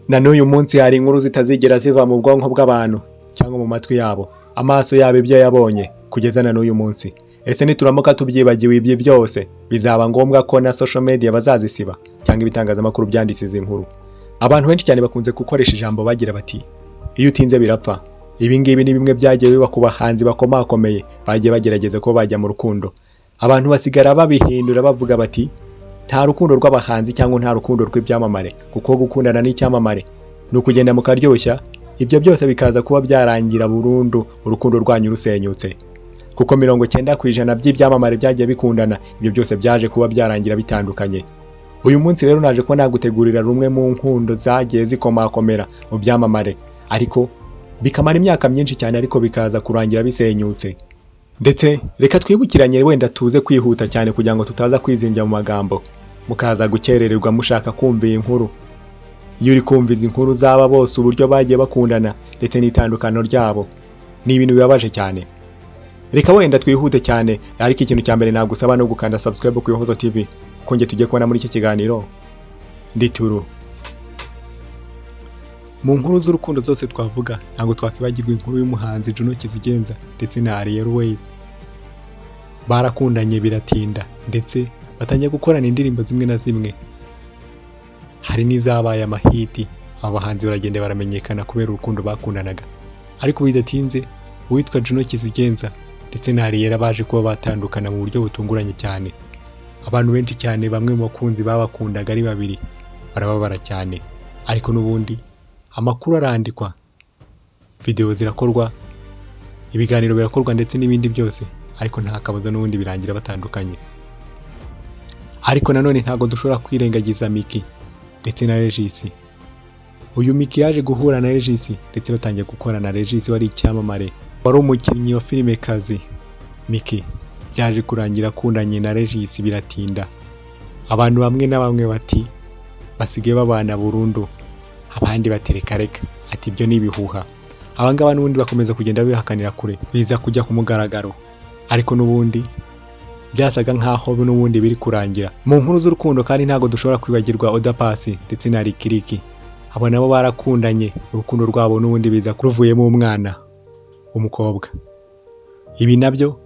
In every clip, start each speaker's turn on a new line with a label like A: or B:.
A: Na n'uyu munsi hari inkuru zitazigera ziva mu bwonko bw'abantu cyangwa mu matwi yabo, amaso yabo ibyo yabonye kugeza na n'uyu munsi. Ese nituramuka tubyibagiwe ibyo byose, bizaba ngombwa ko na social media bazazisiba cyangwa ibitangazamakuru byanditse izi nkuru? Abantu benshi cyane bakunze gukoresha ijambo bagira bati: "Iyo utinze birapfa." Ibi ngibi ni bimwe byagiye biba ku bahanzi bakomakomeye bagiye bagerageza kuba bajya mu rukundo, abantu basigara babihindura bavuga bati: "Nta rukundo rw'abahanzi cyangwa nta rukundo rw'ibyamamare," kuko gukundana n'icyamamare ni ukugenda mukaryoshya, ibyo byose bikaza kuba byarangira burundu urukundo rwanyu rusenyutse, kuko 90% by'ibyamamare byagiye bikundana, ibyo byose byaje kuba byarangira bitandukanye. Uyu munsi rero naje kuba nagutegurira rumwe mu nkundo zagiye zikomakomera mu byamamare, ariko bikamara imyaka myinshi cyane, ariko bikaza kurangira bisenyutse. Ndetse reka twibukiranye, wenda tuze kwihuta cyane kugira ngo tutaza kwizimbya mu magambo, mukaza gukerererwa mushaka kumva iyi nkuru. Iyo uri kumva izi nkuru z'aba bose, uburyo bagiye bakundana ndetse n'itandukano ryabo, ni ibintu bibabaje cyane. Reka wenda twihute cyane, ariko ikintu cya mbere nagusaba no gukanda subscribe ku Ihozo TV, ko njye tugiye kubona muri iki kiganiro ndituru. Mu nkuru z'urukundo zose twavuga, ntabwo twakwibagirwa inkuru y'umuhanzi Juno Kizigenza ndetse na Ariel Wayz. Barakundanye biratinda, ndetse batangiye gukorana indirimbo zimwe na zimwe, hari n'izabaye amahiti. Aba bahanzi baragenda baramenyekana kubera urukundo bakundanaga, ariko bidatinze uwitwa Juno Kizigenza ndetse na Ariel baje kuba batandukana mu buryo butunguranye cyane. Abantu benshi cyane, bamwe mu bakunzi babakundaga ari babiri, barababara cyane, ariko n'ubundi amakuru arandikwa, videwo zirakorwa, ibiganiro birakorwa ndetse n'ibindi byose, ariko nta kabuza n'ubundi birangira batandukanye. Ariko nanone ntabwo dushobora kwirengagiza Micky ndetse na Regis. Uyu Micky yaje guhura na Regis ndetse batangiye gukorana. Regis wari icyamamare, wari umukinnyi wa filime kazi. Micky byaje kurangira akundanye na Regis biratinda. Abantu bamwe na bamwe bati: "Basigaye babana burundu," abandi batereka reka, ati: "Ibyo ni ibihuha." Abangaba n'ubundi bakomeza kugenda bihakanira kure, biza kujya ku mugaragaro, ariko n'ubundi byasaga nkaho n'ubundi biri kurangira. Mu nkuru z'urukundo kandi ntabwo dushobora kwibagirwa Oda Paccy ndetse na Lick Lick. Abo nabo barakundanye, urukundo rwabo n'ubundi biza ruvuyemo umwana w'umukobwa. Ibi nabyo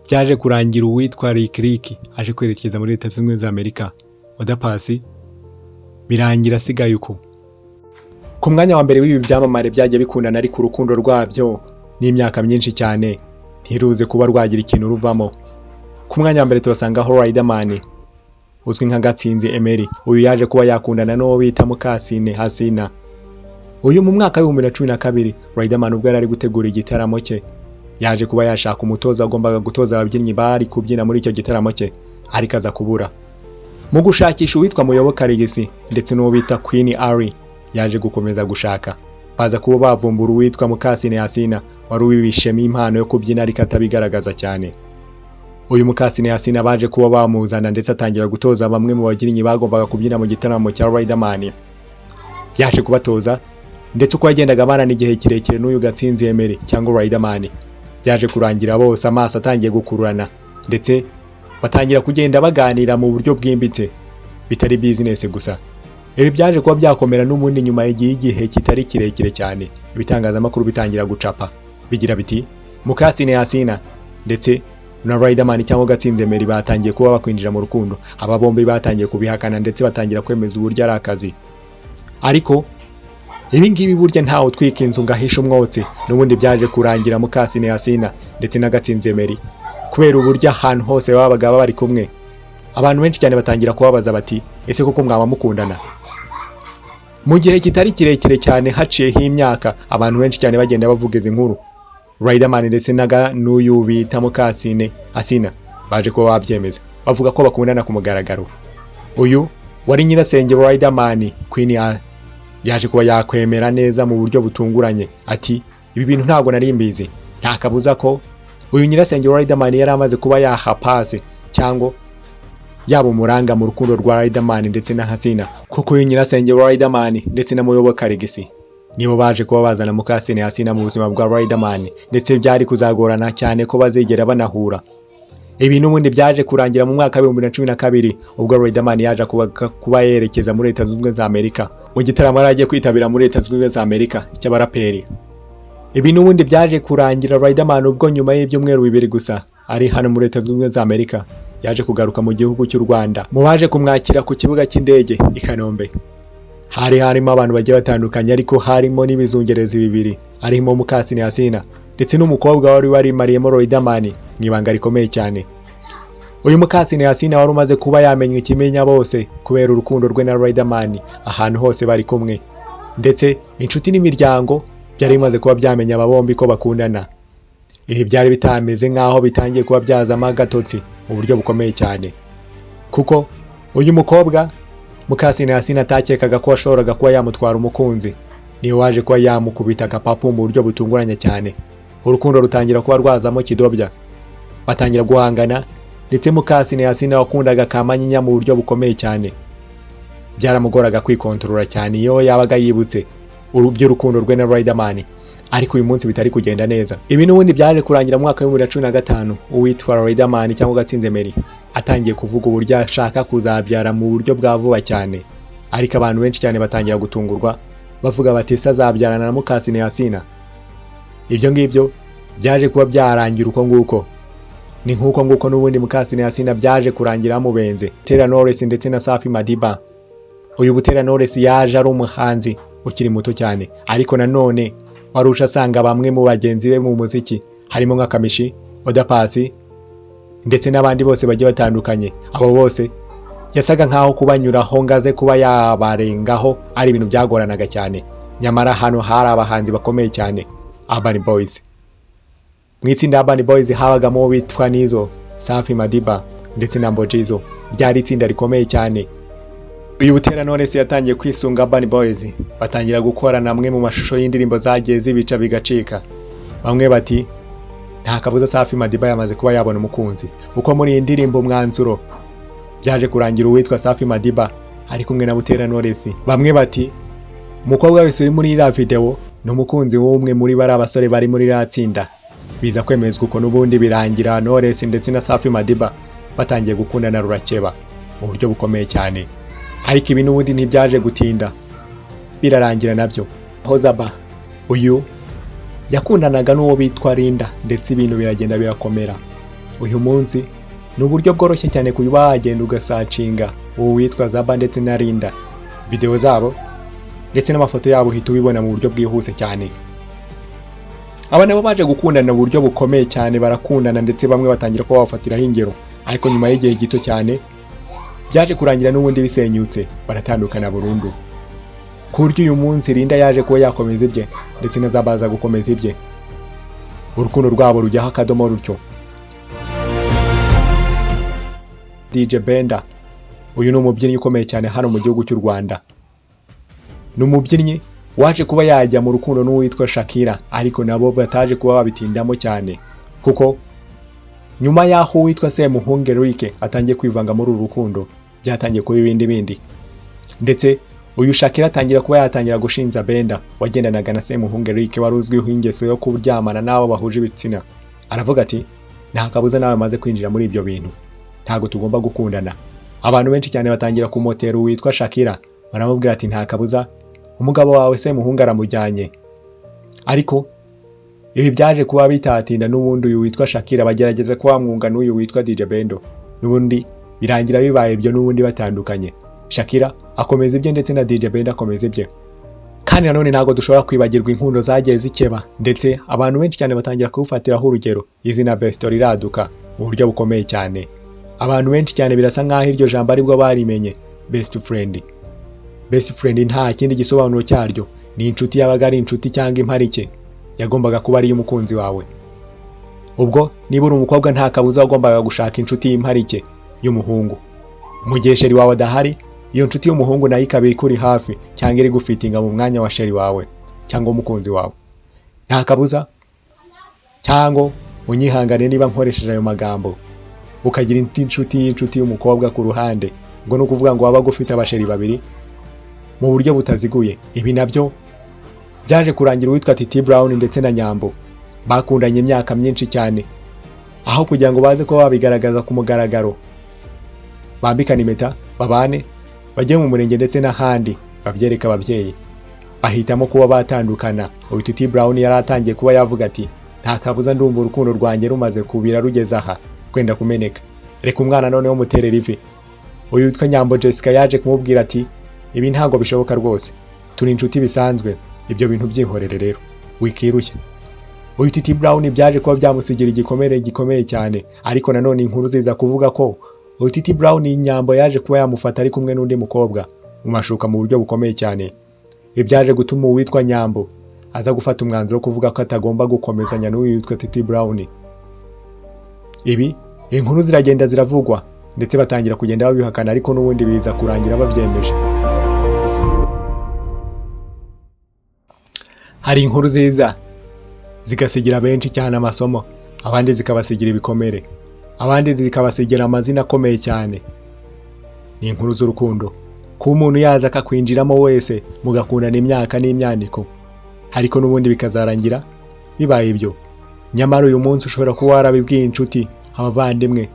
A: byaje kurangira uwitwa Lick Lick aje kwerekeza muri Leta Zunze Ubumwe za Amerika, Oda Paccy birangira asigaye uko. Ku mwanya wa mbere w'ibi byamamare byagiye bikundana ariko urukundo rwabyo n'imyaka myinshi cyane ntiruze kuba rwagira ikintu ruvamo, ku mwanya wa mbere turasangaho Riderman uzwi nka Gatsinzi Emery. Uyu yaje kuba yakundana n'uwo bita Mukasine Hasina. Uyu mu mwaka wa 2012, Riderman ubwo yari ari gutegura igitaramo cye, yaje kuba yashaka umutoza wagombaga gutoza ababyinnyi bari kubyina muri icyo gitaramo cye, ariko aza kubura. Mu gushakisha uwitwa Muyoboke Alex ndetse n'uwo bita Queen Ari, yaje gukomeza gushaka, baza kuba bavumbura uwitwa Mukasine Hasina wari wibishemo impano yo kubyina ariko atabigaragaza cyane. Uyu Mukasine Hasina baje kuba bamuzana, ndetse atangira gutoza bamwe mu babyinnyi bagombaga kubyina mu gitaramo cya Riderman. Yaje kubatoza, ndetse uko yagendaga amarana igihe kirekire n'uyu Gatsinzi Emery cyangwa Riderman, byaje kurangira bose amaso atangiye gukururana, ndetse batangira kugenda baganira mu buryo bwimbitse bitari business gusa. Ibi byaje kuba byakomera n'ubundi nyuma y'igihe kitari kirekire cyane, ibitangazamakuru bitangira gucapa bigira biti: "Mukasine Hasina ndetse na Riderman cyangwa Gatsinzi Emery batangiye kuba bakwinjira mu rukundo." Aba bombi batangiye kubihakana, ndetse batangira kwemeza uburyo ari akazi. Ariko ibi ngibi burya ntawe utwika inzu ngo ahishe umwotsi. N'ubundi byaje kurangira Mukasine Hasina ndetse na Gatsinzi Emery, kubera uburyo ahantu hose babaga bari kumwe, abantu benshi cyane batangira kubabaza bati: "Ese koko mwaba mukundana?" Mu gihe kitari kirekire cyane, haciyeho imyaka, abantu benshi cyane bagenda bavuga izi nkuru, Riderman ndetse na n'uyu bita Mukasine Hasina baje kuba babyemeza, bavuga ko bakundana ku mugaragaro. Uyu wari nyirasenge wa Riderman, Queen A, yaje kuba yakwemera neza mu buryo butunguranye, ati: "Ibi bintu ntabwo nari mbizi." Nta kabuza ko uyu nyirasenge wa Riderman yari amaze kuba yaha pasi cyangwa yaba umuranga mu rukundo rwa Riderman ndetse na Hasina, kuko uyu nyirasenge wa Riderman ndetse na Muyoboke Alex nibo baje kuba bazana Mukasine Hasina mu buzima bwa Riderman, ndetse byari kuzagorana cyane ko bazigera banahura. Ibi n'ubundi byaje kurangira mu mwaka wa 2012, ubwo Riderman yaje kuba yerekeza muri Leta Zunze Ubumwe za Amerika. Mu gitaramo yari agiye kwitabira muri Leta Zunze Ubumwe za Amerika cy'abaraperi. Ibi n'ubundi byaje kurangira Riderman, ubwo nyuma y'ibyumweru 2 gusa ari hano muri Leta Zunze Ubumwe za Amerika, yaje kugaruka mu gihugu cy'u Rwanda. Mu baje kumwakira ku kibuga cy'indege i Kanombe hari harimo abantu bagiye batandukanye, ariko harimo n'ibizungerezi bibiri, harimo Mukasine Asina ndetse n'umukobwa wari warimariyemo Riderman mu ibanga rikomeye cyane. Uyu Mukasine Asina wari umaze kuba yamenywa ikimenya bose kubera urukundo rwe na Riderman, ahantu hose bari kumwe, ndetse inshuti n'imiryango byari bimaze kuba byamenya aba bombi ko bakundana. Ibi byari bitameze nk'aho bitangiye kuba byazamo agatotsi mu buryo bukomeye cyane, kuko uyu mukobwa Mukasine Asina atakekaga ko washoboraga kuba yamutwara umukunzi, niwe waje kuba yamukubita agapapu mu buryo butunguranye cyane. Urukundo rutangira kuba rwazamo kidobya, batangira guhangana, ndetse Mukasine Asina wakundaga Kamanyinya mu buryo bukomeye cyane, byaramugoraga kwikontorora cyane iyo yabaga yibutse by'urukundo rwe na Riderman, ariko uyu munsi bitari kugenda neza. Ibi n'ubundi byaje kurangira mu mwaka wa 2015, uwitwa Riderman cyangwa Gatsinzi Emery atangiye kuvuga uburyo ashaka kuzabyara mu buryo bwa vuba cyane, ariko abantu benshi cyane batangira gutungurwa, bavuga bati: "Ese azabyarana na Mukasine Asina?" Ibyo ngibyo byaje kuba byarangira uko nguko, ni nk'uko nguko n'ubundi Mukasine Asina byaje kurangira amubenze Butera Knowless ndetse na Safi Madiba. Uyu Butera Knowless yaje ari umuhanzi ukiri muto cyane, ariko nanone wari uje asanga bamwe mu bagenzi be mu muziki, harimo nka Kamichi, Oda Paccy ndetse n'abandi bose bagiye batandukanye. Abo bose yasaga nkaho kubanyuraho ngo aze kuba yabarengaho ari ibintu byagoranaga cyane, nyamara hano hari abahanzi bakomeye cyane, Urban Boys. Mu itsinda Urban Boys habagamo uwo bitwa Nizzo, Safi Madiba ndetse na Mbojizo. Byari itsinda rikomeye cyane. Uyu Butera Knowless yatangiye kwisunga Urban Boys, batangira gukorana amwe mu mashusho y'indirimbo zagiye zibica bigacika. Bamwe bati: "Nta kabuza Safi Madiba yamaze kuba yabona umukunzi," kuko muri iyi ndirimbo Umwanzuro byaje kurangira uwitwa Safi Madiba ari kumwe na Butera Knowless. Bamwe bati: "Umukobwa wese uri muri iriya video ni umukunzi w'umwe muri bari abasore bari muri iriya tsinda." Biza kwemezwa uko n'ubundi, birangira Knowless ndetse na Safi Madiba batangiye gukundana rurakeba mu buryo bukomeye cyane, ariko ibi n'ubundi ntibyaje gutinda, birarangira nabyo. Hozaba uyu yakundanaga n'uwo bitwa Linda, ndetse ibintu biragenda birakomera. Uyu munsi ni uburyo bworoshye cyane kuba wagenda ugasearchinga uwo witwa Zaba ndetse na Linda, videwo zabo ndetse n'amafoto yabo uhita ubibona mu buryo bwihuse cyane. Aba nabo baje gukundana mu buryo bukomeye cyane, barakundana, ndetse bamwe batangira kuba bafatiraho ingero, ariko nyuma y'igihe gito cyane byaje kurangira n'ubundi bisenyutse, baratandukana burundu, ku buryo uyu munsi Linda yaje kuba yakomeza ibye ndetse na Zaba aza gukomeza ibye, urukundo rwabo rujyaho akadomo rutyo. DJ Benda uyu ni umubyinnyi ukomeye cyane hano mu gihugu cy'u Rwanda. Ni umubyinnyi waje kuba yajya mu rukundo n'uwitwa Shakira, ariko nabo bataje kuba babitindamo cyane, kuko nyuma y'aho uwitwa Semuhungu Eric atangiye kwivanga muri uru rukundo, byatangiye kuba ibindi bindi, ndetse uyu Shakira atangira kuba yatangira gushinja Benda wagendanaga na Semuhungu Eric, wari uzwiho ingeso yo kuryamana n'abo bahuje ibitsina. Aravuga ati: "Nta kabuza nawe amaze kwinjira muri ibyo bintu, ntabwo tugomba gukundana." Abantu benshi cyane batangira kumotera uwitwa Shakira, baramubwira ati: "Nta kabuza umugabo wawe Semuhungu aramujyanye." Ariko ibi byaje kuba bitatinda, n'ubundi uyu witwa Shakira bagerageza kuba bamwunga n'uyu witwa DJ Bendo, n'ubundi birangira bibaye ibyo, n'ubundi batandukanye, Shakira akomeza ibye ndetse na DJ Bendo akomeza ibye. Kandi nanone ntabwo dushobora kwibagirwa inkundo zagiye zikeba, ndetse abantu benshi cyane batangira kuwufatiraho urugero. Izina Besto riraduka mu buryo bukomeye cyane. Abantu benshi cyane birasa nk'aho iryo jambo aribwo barimenye. Best friend, best friend nta kindi gisobanuro cyaryo, ni inshuti yabaga ari inshuti cyangwa imparike yagombaga kuba ari iy'umukunzi wawe. Ubwo niba uri umukobwa, nta kabuza wagombaga gushaka inshuti y'imparike y'umuhungu. Mu gihe chéri wawe adahari, iyo nshuti y'umuhungu nayo ikaba ikuri hafi cyangwa iri gufitinga mu mwanya wa chéri wawe cyangwa umukunzi wawe. Nta kabuza, cyangwa unyihangane niba nkoresheje ayo magambo, ukagira indi nshuti y'inshuti y'umukobwa ku ruhande. Ngo ni ukuvuga ngo wabaga ufite abachéri babiri mu buryo butaziguye. Ibi nabyo byaje kurangira uwitwa Titi Brown ndetse na Nyambo bakundanye imyaka myinshi cyane, aho kugira ngo baze kuba babigaragaza ku mugaragaro, bambikane impeta, babane, bajye mu murenge ndetse n'ahandi. Babyereka ababyeyi, bahitamo kuba batandukana. Uyu Titi Brown yari atangiye kuba yavuga ati: "Nta kabuza, ndumva urukundo rwanjye rumaze kubira, rugeze aha kwenda kumeneka. Reka umwana noneho muterera ivi." Uyu witwa Nyambo Jessica yaje kumubwira ati: "Ibi ntabwo bishoboka rwose, turi inshuti bisanzwe, ibyo bintu byihorere rero, wikirushya." Uyu Titi Brown byaje kuba byamusigira igikomere gikomeye cyane, ariko nanone inkuru ziza kuvuga ko uyu Titi Brown, Nyambo yaje kuba yamufata ari kumwe n'undi mukobwa mu mashuka mu buryo bukomeye cyane. Ibi byaje gutuma uwitwa Nyambo aza gufata umwanzuro wo kuvuga ko atagomba gukomezanya n'uyu witwa Titi Brown. Ibi inkuru ziragenda ziravugwa, ndetse batangira kugenda babihakana, ariko n'ubundi biza kurangira babyemeje. Hari inkuru ziza zigasigira benshi cyane amasomo, abandi zikabasigira ibikomere, abandi zikabasigira amazina akomeye cyane. Ni inkuru z'urukundo, kuba umuntu yaza akakwinjiramo wese, mugakundana imyaka n'imyaniko, ariko n'ubundi bikazarangira bibaye ibyo. Nyamara uyu munsi ushobora kuba warabibwiye inshuti, abavandimwe,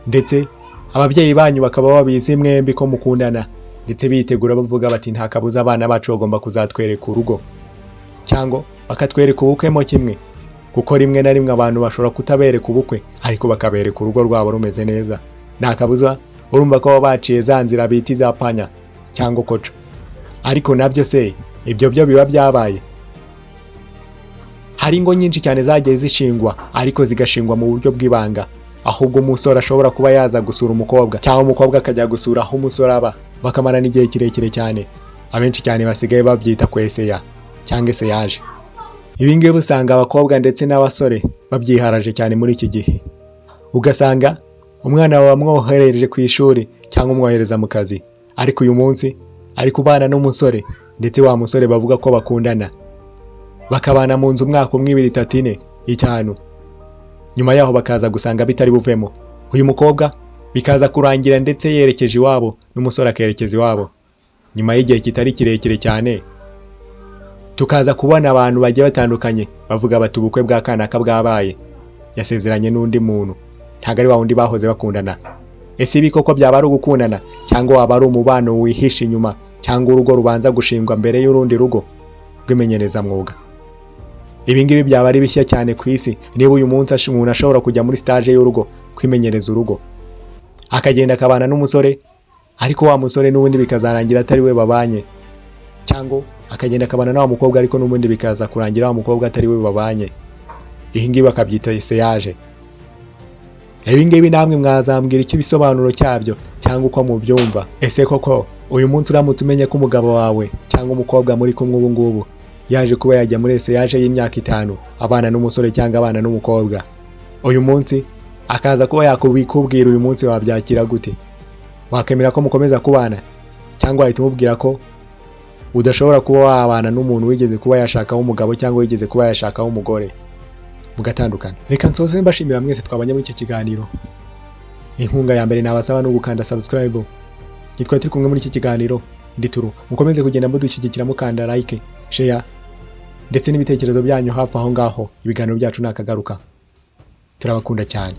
A: ndetse ababyeyi banyu bakaba babizi mwembi ko mukundana, ndetse bitegura bavuga bati: "Nta kabuza, abana bacu bagomba kuzatwereka urugo cyangwa bakatwereka ubukwe mo kimwe", kuko rimwe na rimwe abantu bashobora kutabereka ubukwe ariko bakabereka urugo rwabo rumeze neza. Nta kabuza, urumva ko baba baciye za nzira bita iza panya cyangwa koco. Ariko nabyo se, ibyo byo biba byabaye? Hari ingo nyinshi cyane zagiye zishingwa, ariko zigashingwa mu buryo bw'ibanga, ahubwo umusore ashobora kuba yaza gusura umukobwa cyangwa umukobwa akajya gusura aho umusore aba, bakamarana igihe kirekire cyane. Abenshi cyane basigaye babyita kweseya cyangwa essayage. Ibi ngibi usanga abakobwa ndetse n'abasore babyiharaje cyane muri iki gihe. Ugasanga umwana wawe wamwohereje ku ishuri cyangwa umwohereza mu kazi, ariko uyu munsi ari kubana n'umusore, ndetse wa musore bavuga ko bakundana, bakabana mu nzu umwaka umwe, 2, 3, 4, 5. Nyuma yaho bakaza gusanga bitari buvemo, uyu mukobwa bikaza kurangira ndetse yerekeje iwabo, n'umusore akerekeza iwabo. Nyuma y'igihe kitari kirekire cyane, tukaza kubona abantu bagiye batandukanye bavuga bati: "Ubukwe bwa kanaka bwabaye, yasezeranye n'undi muntu, ntabwo ari wa wundi bahoze bakundana." Ese ibi koko byaba ari ugukundana, cyangwa waba ari umubano wihishe inyuma, cyangwa urugo rubanza gushingwa mbere y'urundi rugo rw'imenyerezamwuga? Ibi ngibi byaba ari bishya cyane ku isi niba uyu munsi umuntu ashobora kujya muri stage y'urugo, kwimenyereza urugo, akagenda akabana n'umusore, ariko wa musore n'ubundi bikazarangira atari we babanye, cyangwa akagenda akabana na wa mukobwa, ariko n'ubundi bikaza kurangira wa mukobwa atari we babanye. Ibi ngibi bakabyita essayage. Ibi ngibi namwe mwazambwira icyo ibisobanuro cyabyo cyangwa uko mubyumva. Ese koko uyu munsi uramutse umenye ko umugabo wawe cyangwa umukobwa muri kumwe ubu ngubu yaje kuba yajya muri essayage y'imyaka 5, abana n'umusore cyangwa abana n'umukobwa, uyu munsi akaza kuba yakubikubwira uyu munsi, wabyakira gute? Wakemera ko mukomeza kubana, cyangwa wahita umubwira ko udashobora kuba wabana n'umuntu wigeze kuba yashakaho umugabo cyangwa wigeze kuba yashakaho umugore, mugatandukana? Reka nsoze mbashimira mwese twabanye muri iki kiganiro. Inkunga ya mbere nabasaba ni ugukanda subscribe. Nitwa turi kumwe muri iki kiganiro, ndituru. Mukomeze kugenda mudushyigikira, mukanda like, share ndetse n'ibitekerezo byanyu hafi aho ngaho. Ibiganiro byacu nakagaruka. Turabakunda cyane.